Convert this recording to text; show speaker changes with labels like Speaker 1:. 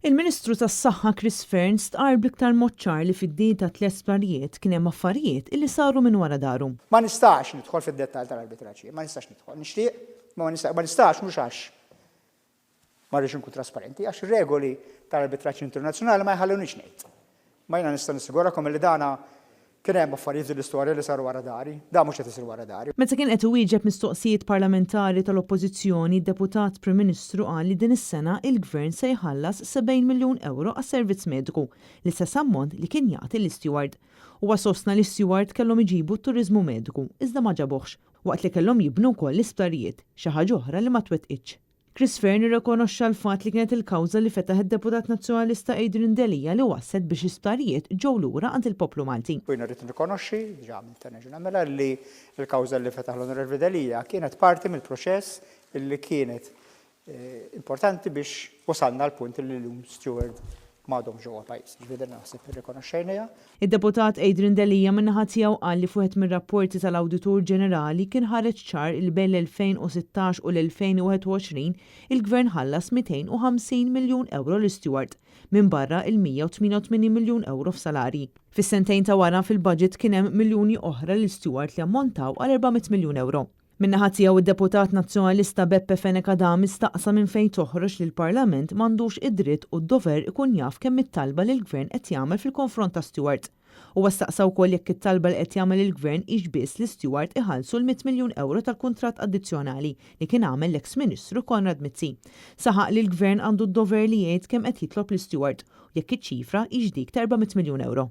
Speaker 1: Il-Ministru tas-Saħħa Chris Fearne stqarr bl-iktar mod ċar li fid-deal tat-tlett sptarijiet kien hemm affarijiet illi saru minn wara dahru.
Speaker 2: Ma nistax nidħol fid-dettall tal-arbitraġġ jien, ma nistax nidħol. Nixtieq, ma ma nistax mhux għax ma rridx inkun trasparenti, għax ir-regoli tal-arbitraġġ internazzjonali ma jħallunix ngħid. Ma jiena nista' nissigurakom li dana kien hemm affarijiet f'din l-istorja li saru wara dari. Dan mhux qed isir wara dari.
Speaker 1: Meta kien qed iwieġeb mistoqsijiet parlamentari tal-Oppożizzjoni, d-Deputat Prim Ministru qal li din is-sena il-Gvern se jħallas 70 miljun ewro għas-servizz mediku, l-istess ammont li kien jagħti l-Steward. Huwa sostna li Steward kellhom iġibu t-turiżmu mediku, iżda ma ġabuhx, waqt li kellhom jibnu wkoll l-isptarijiet, xi ħaġa oħra li ma twettqitx. Chris Fearne irrikonoxxa l-fatt li kienet il-kawża li fetaħ id-Deputat Nazzjonalista Adrian Delia li wasslet biex l-isptarijiet ġew lura għand il-poplu Malti.
Speaker 2: U jiena rrid nirrikonoxxi, diġà għamilt nerġa' nagħmilha, li l-kawża li fetaħ l-Onorevoli Delia kienet parti mill-proċess li kienet importanti biex wasalna għall-punt li llum Steward m'għadhomx ġewwa pajjiż. Ġifieri din naħseb irrikonoxxejniha.
Speaker 1: Id-Deputat Adrian Delia min-naħa tiegħu qal li f'wieħed mir-rapporti tal-Awditur Ġenerali kien ħareġ ċar li bejn l-2016 u l-2021 il-Gvern ħallas 250 miljun ewro lil Steward, minbarra il-188 miljun ewro f'salarji. Fis-sentejn ta' wara fil-budget kien hemm miljuni oħra lil Steward li ammontaw għal 400 miljun ewro. Min-naħa tiegħu d-Deputat Nazzjonalista Beppe Fenech Adami staqsa minn fejn toħroġ li l-Parlament m'għandux id-dritt u d-dover ikun jaf kemm it-talba li l-Gvern qed jagħmel fil-konfront ta' Steward. Huwa staqsa wkoll jekk it-talba li qed jagħmel il-Gvern hix biss li Steward iħallsu l-mitt miljun ewro tal-kuntratt addizzjonali li kien għamel l-eks Ministru Konrad Mizzi. Saħaq li l-Gvern għandu d-dover li jgħid kemm qed jitlob lil Steward u jekk iċ-ċifra hix dik ta' 400 miljun ewro.